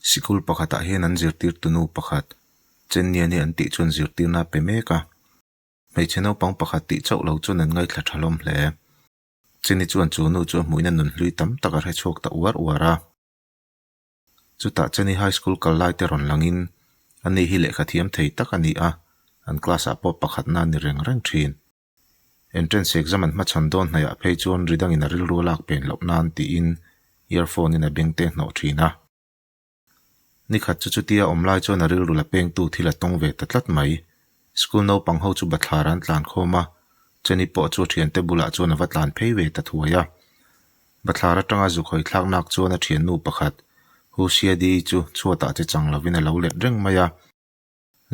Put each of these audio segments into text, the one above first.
Sikul pakhatah hian an zirtirtu nu pakhat Chenniani an tih chuan zirtirna a pe mek a. Hmeichhe naupang pakhat tih chauh lo chuan an ngaithla tha hlawm hle. Cheni chuan chu nu chu a hmuhin a nun hlui tam tak a hre chhuak ta uar uar a. Chutah Cheni High School kal lai te rawn langin ani hi lehkha thiam thei tak a ni a, an class ah pawh pakhatna a ni reng reng thin. Entrance exam an hmachhawn dawn hnaihah phei chuan ri dangin a rilru a lak pen loh nan tiin earphone in a beng te hnawh thin a. Ni khat chu chutia awm lai chuan a rilru la pengtu thil a tawng ve ta tlat mai. School naupang ho chu bathlar an tlan khawm a, Jenny pawh chu a thiante bulah chuan a va tlan phei ve ta thuai a. Bathlar atanga zuk hawi thlak nak chuan a thiannu pakhat, Hu Siadi chu chhuatah che chang lovin a lo let reng mai a.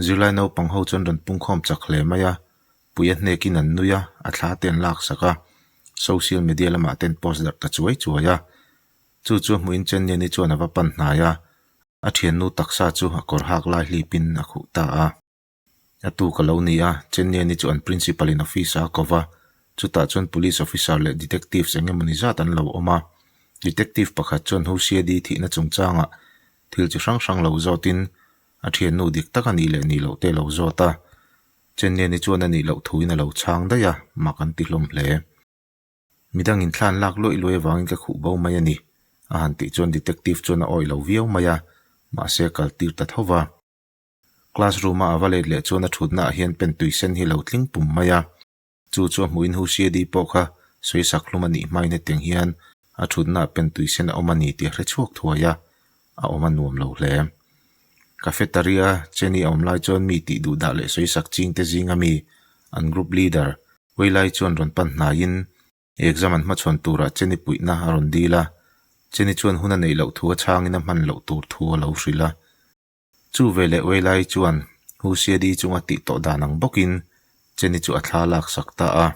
Zirlai naupang ho chuan rawn pungkhawm chak hle mai a, puia hnekin an nui a, a thla te an laksak a, social media lamah te an post darh ta chuai chuai a. Chu chu a hmuhin Chenniani chuan a va pan hnai a, a thiannu taksa chu a kawr hak lai hlipin a khuh ta a. A tuk a lo ni a, Chenniani chu an principal in office ah a ko va, chutah chuan police officer leh detectives eng emawni zat an lo awm a. Detective pakhat chuan Hosiadi thihna chungchangah thil chi hrang hrang lo zawtin A thiannu dik tak a nih leh nih loh te a lo zawt a, Chenneni chuan a nih loh thuin a lo chhang daih a, mak an ti hlawm hle. Midangin thlan lak luaih luaih avangin ka khuh bo mai a ni, a han tih chuan detective chuan a awih lo viau mai a, mahse a kal tir ta tho va. Classroom-a a va let leh chuan a thutna ah hian pen tui sen hi a lo tling pum mai a, Chu chu a hmuhin Husiadi pawh kha sawisak hlum a nih hmain hetiang hian a thutna ah pen tui sen a awm a ni tih a hre chhuak thuai a, a awm a nuam lo hle. Cafeteria Jenny a awm lai chuan mi tih duh dah leh sawisak ching te zinga mi an group leader Weilai chuan rawn pan hnaiin exam an hmachhawn turah Jenny puihna a rawn dil a, Jenny chuan hun a neih loh thu a chhangin a hman loh tur thu a lo hrilh a. Chu veleh Weilai chuan Husiadi chunga tih tawh dan ang bawkin Jenny chu a thla lak sak ta a.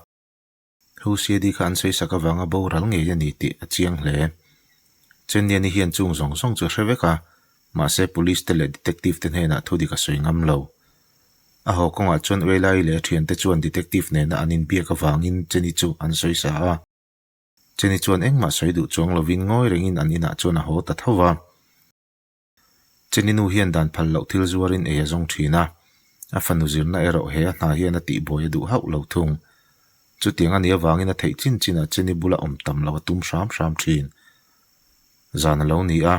Husiadi kha an sawi sak avanga boral ngei a ni tih a chiang hle. Jenny-ani hian chung zawng zawng chu a hre vek a, mahse police te leh detective te hnenah thu dik a sawi ngam lo. A haw kawngah chuan Weilai leh a thiante chuan detective nena an inbiak avangin Jenny chu an sawi sa a. Jenny chuan engmah sawi duh chuang lovin ngawi rengin an inah chuan a haw ta tho va. Cheni nu hian dan phal loh thil zuarin ei a zawng thin a, a fanu zirna erawh he a hna hian a tihbuai a duh hauh lo thung. Chutiang a nih avangin a theih chin chinah Cheni bula awm tam lo a tum hram hram thin. Zan a lo ni a,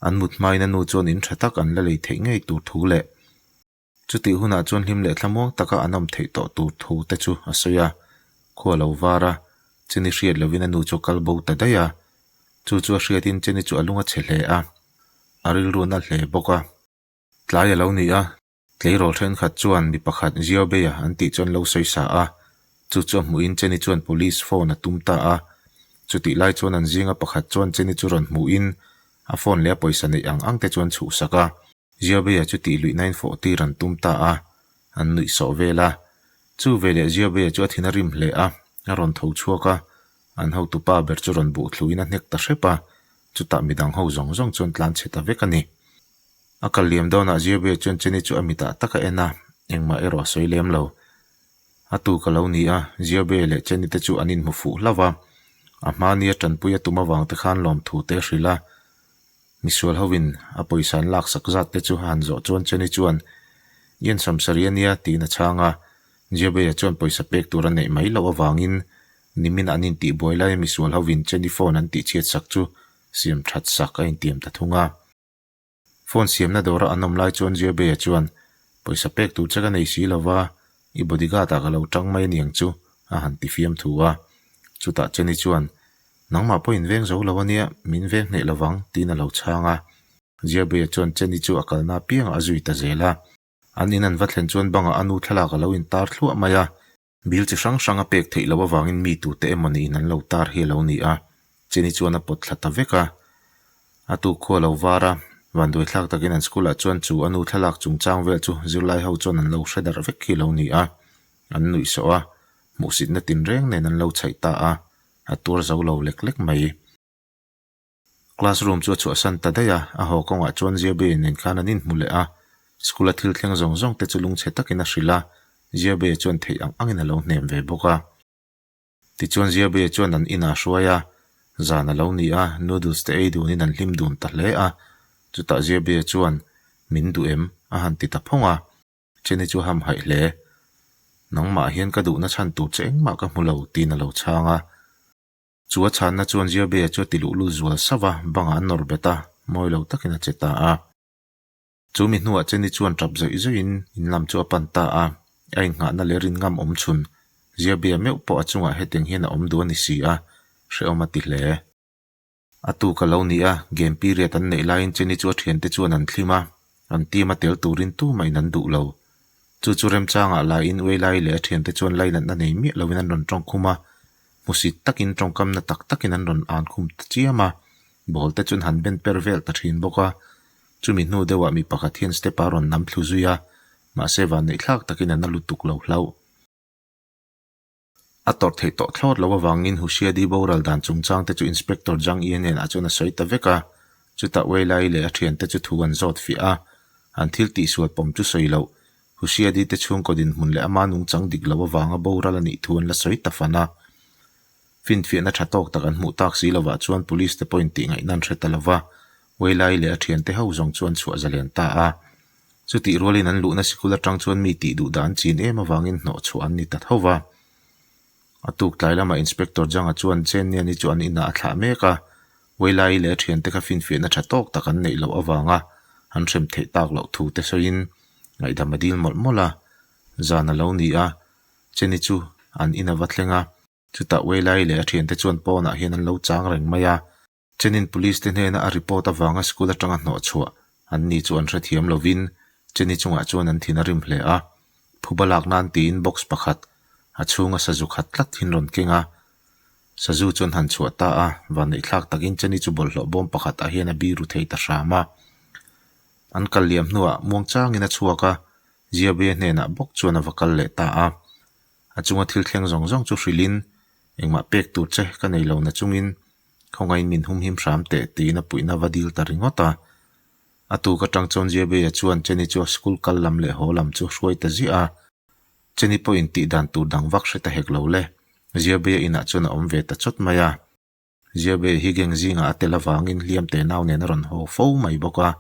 an mut hmain a nu chuan in tha tak an la lei theih ngei tur thu leh chutih hunah chuan hlim leh thlamuang taka an awm theih tawh tur thu te chu a sawi a, khua lo var a, Cheni hriat lovin a nu chu a kal bo ta daih a, chu chu a hriatin Cheni chu a lung a chhe hle a, a rilru a na hle bawk a. Tlai a lo ni a, tleirawl thenkhat chuan mi pakhat Ziobeia an tih chu an lo sawi sa a, chu chu a hmuhin Cheni chuan police phone a tum ta a, chutih lai chuan an zinga pakhat chuan Cheni chu rawn hmuhin a phone leh a pawisa neih ang ang te chu an chhuhsak a. Ziabeia chu tih luihnain fawh tir an tum ta a, an nuih sawh vel a. Chu veleh Ziabeia chu a thin a rim hle a, a rawn tho chhuak a, an hotupa ber chu rawn buh thluin a hnek ta hrep a, chutah midang ho zawng zawng chuan tlan chhe ta vek a ni. A kal liam dawnah Ziabeia chuan Jenny chu a mitah tak a en a, engmah erawh a sawi lem lo. A tu ka lo ni a, Ziabeia leh Jenny te chu an inhmu fuh hlauh a, a hma nia tanpui a tum avang te khan lawmthu te a hrilh a, Misual hovin a pawisa an laksak zat te chu a han zawh chuan Jenny chuan, I en sawmsarih a nia, tiin a chhang a. Jiabeia chuan pawisa pek tur a neih mai loh avangin nimin an intihbuai laia misual hovin Jenny phone an tihchhiat sak chu siam that sak a intiam ta thung a. Phone siamna dawra an awm lai chuan Jiabeia chuan, Pawisa pek tur che ka nei si lova, i bodyguard ah ka lo tang mai aniang chu, a han ti fiam thu a. Chutah Jenny chuan, Nangmah pawh in veng zo lo ania, min veng hneh lovang, tiin a lo chhang a. Jiabeia chuan Jenny chu a kalna apiangah a zui ta zel a. An in an va thlen chuan bangah a nu thlalak a lo intar thluah mai a. Bill chi hrang hrang a pek theih loh avangin mi tute emaw niin an lo tar hi a lo ni a, Jenny chuan a pawt thla ta vek a. A tuk khu a lo var a, vanduai thlak takin an school ah chuan chu a nu thlalak chungchang vel chu zirlai ho chuan an lo hre darh vek hi a lo ni a. An nuih sawh a, hmuhsitna tinreng nen an lo chhaih ta a. A tuar zo lo lek lek mai. Classroom chu a chhuahsan ta daih a, a haw kawngah chuan Ziabe nen khan an inhmu leh a. School-a thil thleng zawng zawng te chu lungchhe takin a hrilh a, Ziabe chuan theih ang angin a lo hnem ve bawk a. Tichuan Ziabe chuan an inah a hruai a, zan a lo ni a, noodles te ei dunin an hlim dun ta hle a. Chutah Ziabia chuan, Min duh em? a han ti ta phawng a. Jenny chu ham haih hle. Nangmah hian ka duhna chhan tur che engmah ka hmu lo, tiin a lo chhang a. Chu a chhanna chuan Ziabia chu a ti luhlul zual sauh a, bangah a nawr bet a, mawi lo takin a che ta a. Chu mi hnuah Jenny chuan tap zawih zawihin in lam chu a pan ta a, a inngahna leh rin ngam awm chhun Ziabia meuh pawh a chungah hetiang hian a awm duh a ni si a, hrehawm a ti hle. A tu ka lo ni a, game period an neih laiin Jenny chu a thiante chuan an thlim a, an team a tel turin tumahin an duh lo. Chu chu remchangah laiin Uailai leh a thiante chuan lainatna nei miah loin an rawn tawngkhum a, hmusit takin tawngkamna tak takin an rawn an khum ta chiam a, ball te chuan han ben per vel ta thin bawk a. Chumi hnu deuhah mi pakhat hian step a rawn nam thlu zui a, mahse vanneihthlak takin a na lutuk lo hlauh. A tawrh theih tawh thlawt loh avangin Hushiadi boral dan chungchang te chu Inspector Zhang Ye hnenah chuan a sawi ta vek a, chutah Weilai leh a thiante chu thu an zawt fiah a, an thil tihsual pawm chu sawi loh, Hushiadi te chhungkaw dinhmun leh ama nungchang dik loh avanga boral a nih thu an la sawi ta fan a. Finfiahna tha tawk tak an hmuh tak si lovah chuan Police te pawhin tih ngaihna an hre ta lova, Weilai leh a thiante ho zawng chu an chhuah zalen ta a. Chutih rualin an luhna sikul atang chuan mi tih duh dan chin em avangin hnawh chhuah an ni ta tho va. A tuk tlai lamah Inspector Janga chuan Chen Niani chu an inah a thlah mek a, Weilai leh a thiante kha finfiahna tha tawk tak an neih loh avanga an hrem theih tak loh thu te sawiin ngaihdam a dil mawlh mawlh a. Zan a lo ni a, Cheni chu an in a va thleng a, chutah Weilai leh a thiante chuan pawnah hian an lo chang reng mai a. Chenin Police te hnena a report avanga school atanga hnawh chhuah an ni chu an hrethiam lovin Cheni chungah chuan an thin a rim hle a. Phuba lak nan tiin box pakhat a chhunga sazu khat tlat hin rawn keng a. Sazu chuan han chhuah ta a, vanneihthlak takin Cheni chu bawlhhlawh bawm pakhat ah hian a biru thei ta hram a. An kal liam hnuah muangchangin a chhuak a, Ziabia hnenah bawk chuan a va kal leh ta a. A chunga thil thleng zawng zawng chu hrilhin engmah pek tur che ka nei lo na chungin Khawngaiin min humhim hram teh tiin a puihna va dil ta ringawt a. A tuk atang chuan Jiabeia chuan Jenny chu a school kal lam leh haw lam chu hruai ta ziah a. Jenny pawhin tih dan tur dang vak hre ta hek lo le. Jiabeia inah chuan a awm ve ta chawt mai a. Jiabeia hi gang zingah a tel avangin hliam teh nau nen a rawn haw fo mai bawk a.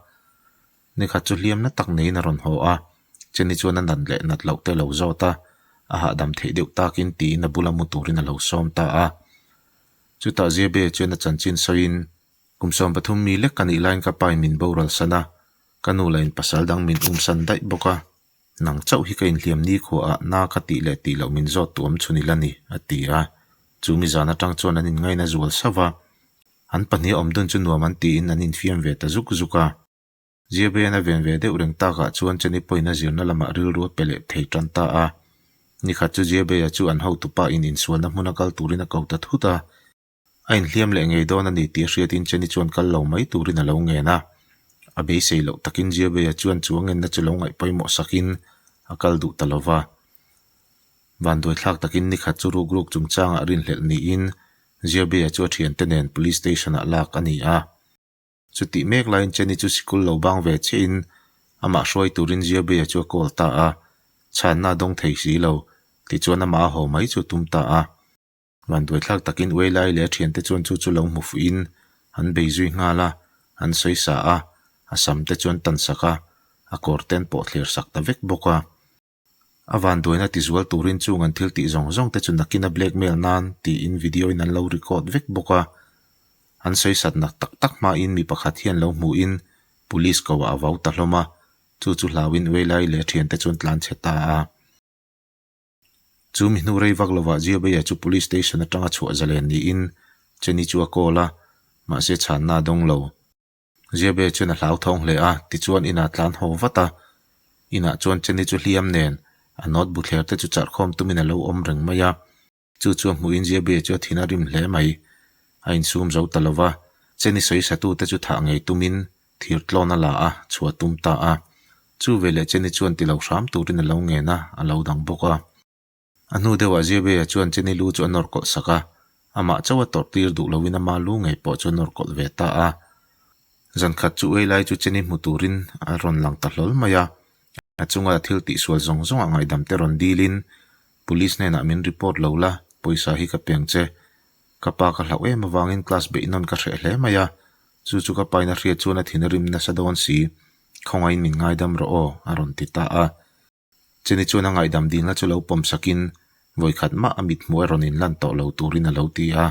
Nikhat chu hliam na tak neiin a rawn haw a, Jenny chuan a nat leh nat loh te a lo zawt a, a hahdam theih deuh takin tiin a bula mu turin a lo sawm ta a. Chutah Ziabe chuan a chanchin sawiin, Kum 13 mi lek ka nih laiin ka pain min boral san a, ka nu lahin pasal dang min um san daih bawk a. Nang chauh hi ka inhliam nikhuaah na ka tih leh tih loh min zawt tu awm chhun ila ni, a ti a. Chu mi zan atang chuan an inngaina zual sauh va. An pahnih awm dun chu nuam an tiin an infiam ve ta zuk zuk a. Ziabean a ven ve deuh reng takah chuan Cheni pawhin a zirna lamah rilru a pe leh thei tan ta a. Nikhat chu Ziabeia chu an hotupa in insualna hmuna kal turin a ko ta thut a. A inhliam leh ngei dawn a ni tih a hriatin Cheni chuan kal lo mai turin a lo ngen a. A beisei loh takin Ziabeia chuan chu a ngenna chu lo ngaih pawimawh sakin a kal duh ta lo va. Vanduaithlak takin nikhat chu rukruk chungchangah rinhlelh niin Ziabeia chu a thiante nen Police Station-ah lak a ni a. Chutih mek laiin Jenny chu sikul lo bang ve chiahin amah hruai turin Ziabeia chu a call ta a, chhanna a dawng thei si lo, tichuan amah a haw mai chu a tum ta a. Vanduaithlak takin Uailai leh a thiante chuan chu chu lo hmu fuhin an bei zui nghal a, an sawi sa a, a sam te chu an tan sak a, a kawr te an pawh thler sak ta vek bawk a. A vanduaina tizual turin chung an thil tih zawng zawng te chu nakin a blackmail nan tiin video in an lo record vek bawk a. An sawi sat nak tak tak hmain mi pakhat hian lo hmuhin police ko ah a vau ta hlawm a, chu chu hlauin Uailai leh a thiante chuan tlan chhe ta a. Chu mi hnu rei vak lovah Jiabeia chu police station atanga chhuah zalen niin Jenny chu a call a, mahse chhanna a dawng lo. Ziabe chuan a hlauthawng hle a, tichuan inah tlan haw vat a. Inah chuan Jenny chu hliam nen a note bu thler te chu charhkhawm tumin a lo awm reng mai a. Chu chu a hmuhin Ziabe chu a thin a rim hle mai. A insum zo ta lo va, Jenny sawi satute chu thah ngei tumin thir tlawn a la a, chhuah tum ta a. Chu veleh Jenny chuan ti lo hram turin a lo ngen a, a lo dang bawk a. A hnu deuhah Ziabeia chuan Jenny lu chu a nawr kawlh sak a, amah chauh a tawrh tir duh loin ama lu ngei pawh chu a nawr kawlh ve ta a. Zan khat chu uailai chu Jenny hmu turin a rawn lang ta hlawl mai a, a chunga thil tihsual zawng zawngah ngaihdam te rawn dilin, Police hnenah min report lo la, pawisa hi ka peng che. Ka pa ka hlauh em avangin class beih nawn ka hreh hle mai a, Chu chu ka pain a hriat chuan a thin a rim nasa dawn si. Khawngaihin min ngaidam rawh aw, a rawn ti ta a. Cheni chuan a ngaihdam dilna chu lo pawm sakin vawikhat mah a mithmuh a rawn inlan tawh lo turin a lo ti a.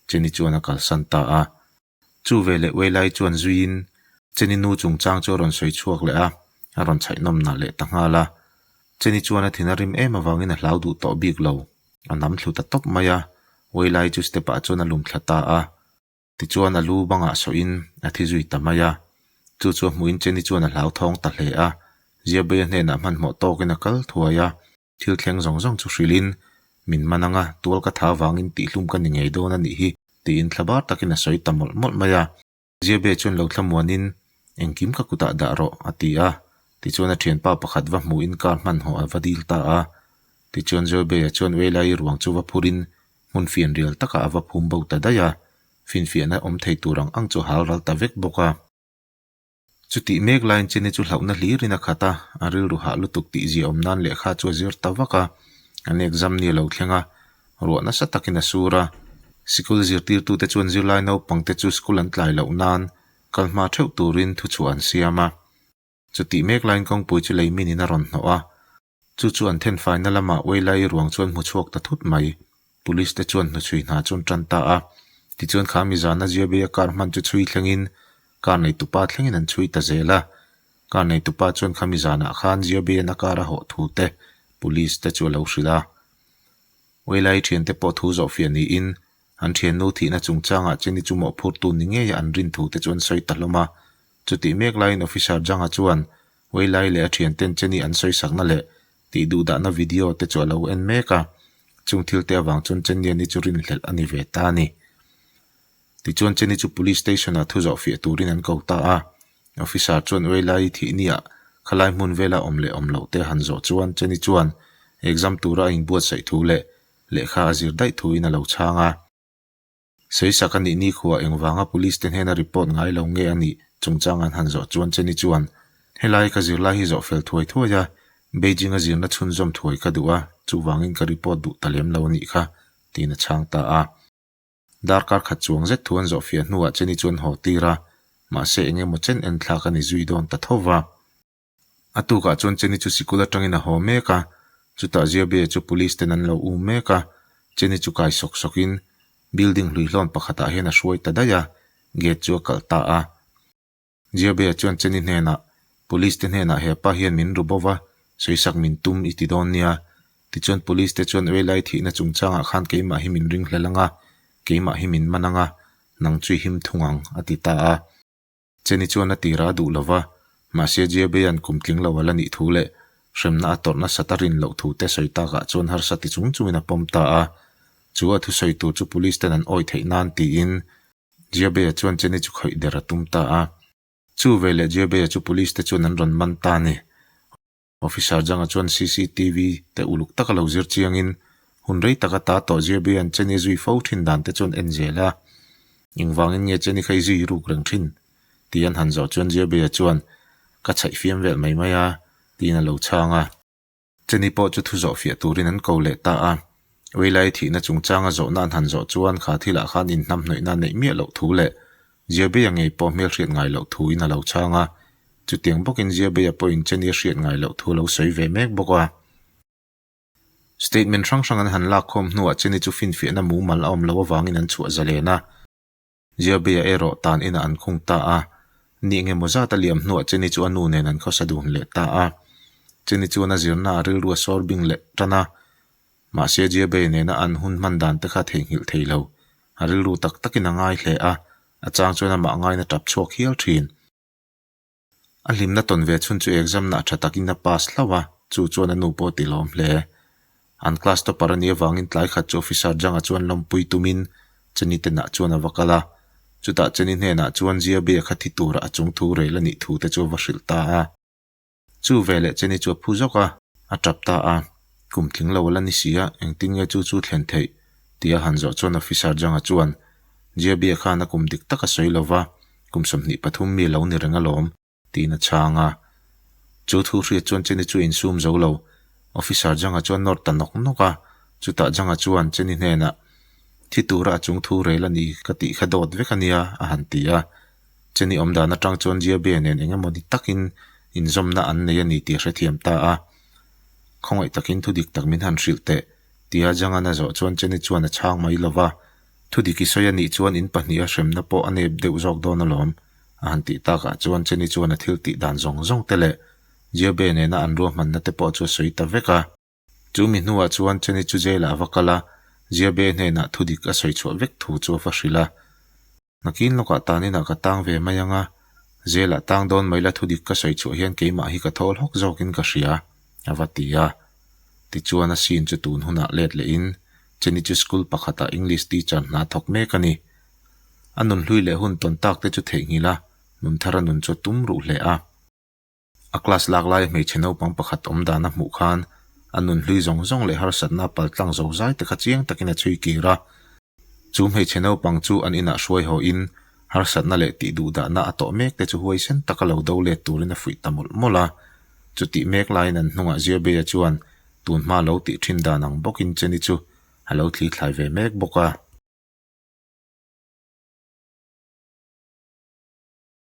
Cheni chuan a kalsan ta a. Chu veleh Uailai chuan zuiin Cheni nu chungchang chu a rawn sawi chhuak leh a, a rawn chhaihnawm nah leh ta nghal a. Cheni chuan a thin a rim em avangin a hlau duh tawh bik lo. A nam thlu ta tawp mai a, Uailai chu step ah chuan a lum thla ta a. Tichuan a lu bangah sawhin a thi zui ta mai a. Chu chu a hmuhin Cheni chuan a hlauthawng ta hle a. Ziabeia hnenah hmanhmawh tawkin a kal thuai a. Thil thleng zawng zawng chu hrilhin, Min man anga, tual ka tha vangin tihhlum ka ni ngei dawn a nih hi, tiin thla bar takin a sawi ta mawlh mawlh mai a. Ziabe chuan lo thlamuanin, Engkim ka kutah dah rawh, a ti a. Tichuan a thianpa pakhat va hmuhin car hmanhawh a va dil ta a. Tichuan Ziabeia chuan Uelai ruang chu va phurin hmun fianrial takah a va phum bo ta daih a, finfiahna awm thei tur ang ang chu a hal ral ta vek bawk a. Chutih mek laiin Chini chu hlauhna hlirin a khat a, a rilru hah lutuk tih zia awm nan lehkha chu a zir ta vak a. An exam ni a lo thleng a, ruah nasa takin a sur a. Sikul zirtirtute chuan zirlai naupangte chu school an tlai loh nan kal hma theuh turin thuchhuah an siam a. Chutih mek laiin kawngpui chu lei minin a rawn hnawh a, Chu chu an thenfaina lamah Uailai ruang chuan hmu chhuak ta thut mai. Police te chuan hnuchhui hna chu an tan ta a. Tichuan kha mizana Ziabeia car hman chu chhui thlengin car neitupa thlengin an chhui ta zel a. Car neitupa chuan kha mizanah khan Ziabeian a car a hawh thu te Police te chu a lo hrilh a. Uailai thiante pawh thu zawhfiah niin an thiannu thihna chungchangah Chini chu mawhphurtu ni ngeia an rin thu te chu an sawi ta hlawm a. Chutih mek laiin Officer Janga chuan Weilai leh a thianten Cheni an sawisakna leh tih duhdahna video te chu a lo en mek a, chung thil te avang chuan Cheniani chu rinhlelh a ni ve ta a ni. Tichuan Cheni chu Police Station ah thu zawh fiah turin an ko ta a, Officer chuan Weilai thih ni ah khalai hmun vela awm leh awm loh te han zawh chuan Cheni chuan exam tura a inbuatsaih thu leh lehkha a zir daih thuin a lo chhang a. Sawisak a nih nikhua engvanga police te hnena report ngai lo nge a nih chungchang an han zawh chuan Cheni chuan, Helai ka zirlai hi zawh fel thuai thuai a, Beijing a zirna chhunzawm thuai ka duh a, chuvangin ka report duh ta lem lo a nih kha, tiin a chhang ta a. Darkar khat chuang zet thu an zawh fiah hnuah Cheni chuan haw tir a, mahse eng emaw chen en thlak a ni zui dawn ta tho va. A tukah chuan Cheni chu sikul atangin a haw mek a, chutah Ziabia chu police ten an lo um mek a, Cheni chu kai sawk sawkin building hluihlawn pakhatah hian a hruai ta daih a, gate chu a kalh ta a. Ziabia chuan Cheni hnenah, Police te hnenah hepa hian min ru bo va, sawisak min tum i ti dawn nia. Tichuan police te chuan Uelai thihna chungchangah khan keimah hi min ringhlel ang a, keimah hi min man ang a, nang chu i him thung ang, a ti ta a. Cheni chuan a tira a duh lo va, mahse Jiabeia'n kum tling lo a la nih thu leh hremna a tawrh nasat a rin loh thu te sawi takah chuan harsa ti chung chungin a pawm ta a. Chu a thusawi tur chu police ten an awi theih nan tiin Jiabeia chuan Cheni chu khawih der a tum ta a. Chu veleh Jiabeia chu police te chuan an rawn man ta a ni. Officer Janga chuan cctv te uluk taka lo zir chiangin hun rei taka ta tawh Jiabian Cheni zui fo thin dan te chuan en zel a. Engvangin nge Cheni kha i zui ruk reng thin? tih an han zawh chuan Jiabia chuan Ka chhaih fiam vel mai mai a tiin a lo chhang a. Cheni pawh chu thu zawh fiah turin an ko leh ta a. Weilai thihna chungchanga zawhna an han zawh chuan kha thilah khan inhnamhnawihna neih miah loh thu leh Ziabeia ngei pawh hmelhriat ngai loh thuin a lo chhang a, chutiang bawkin Ziabeia pawhin Cheni a hriat ngai loh thu a lo sawi ve mek bawk a. Statement hrang hrang an han lak khawm hnuah Cheni chu finfiahna mumal a awm loh avangin an chhuah zalen a, Ziabeia erawh tan inah an khung ta a. Ni engemaw zat a liam hnuah Cheni chu a nu nen an khawsa dun leh ta a. Cheni chuan a zirna a rilru a sawr bing leh tan a, Mahse Jiabei nena an hun hman dan te kha theihnghilh thei lo. A rilru tak takin a ngai hle a, a chang chuan amah ngaina tap chhuak hial thin. A hlimna tawn ve chhun chu exam nah tha takin a pass hlauh a, chu chuan a nu pawh a ti lawm hle. An class topper a nih avangin tlai khat chu officer Janga chuan lawmpui tumin Cheni te nah chuan a va kal a. Chutah Cheni hnenah chuan Jiabei a kha thi tura a chung thu rel a nih thu te chu a va hrilh ta a. Chu veleh Cheni chu a phu zawk a, a tap ta a, Kum tling lo a la ni si a, engtin nge chu chu thlen theih? tia han zawh chuan Officer Janga chuan, Jiabia khan a kum dik tak a sawi lo va, kum 23 mi a lo ni reng alawm, tiin a chhang a. Chu thu hriat chuan Cheni chu a insum zo lo. Officer Janga chuan nawr ta nawk nawk a, chutah Janga chuan Cheni hnenah, Thi tura a chung thu rel a ni ka tih kha dawt vek a nia, a han ti a. Cheni awm dan atang chuan Jiabei nen eng emaw ni takin inzawmna an nei a ni tih a hrethiam ta a. Khawngaih takin thu dik tak min han hrilh teh, tia Jangan a zawh chuan Cheni chuan a chhang mai lo va. Thu dik i sawi a nih chuan in pahniha hremna pawh a nep deuh zawk dawn alawm, a han tih takah chuan Cheni chuan a thil tih dan zawng zawng te leh Jiabei nena an ruahmanna te pawh chu a sawi ta vek a. Chu mi hnuah chuan Cheni chu jail-ah a va kal a, Jiabe hnenah thu dik a sawi chhuah vek thu chu a va hrilh a. Nakin lawkah taninah ka tang ve mai ang a, jail-ah tang dawn mai la thu dik ka sawi chhuah hian keimah hi ka thawl hawk zawkin ka hria, a va ti a. Tichuan a scene chu tun hunah let lehin Cheni chu school pakhatah English teacher hna thawk mek a ni. A nun hlui leh hun tawn tak te chu theihnghilh a, nun thar a nun chu a tum ruh hle a. A class lak laia hmeichhe naupang pakhat awm dan a hmuh khan a nun hlui zawng zawng leh harsatna a paltlang zo zai te kha chiang takin a chhui kir a. Chu hmeichhe naupang chu an inah hruai haw in harsatna leh tih duh dahna a tawh mek te chu huaisen taka lo do let turin a fuih ta mawlh mawlh a. Chutih mek laiin an hnungah Ziabeia chuan tun hma lo tih thin dan ang bawkin Jenny chu a lo thli thlai ve mek bawk a.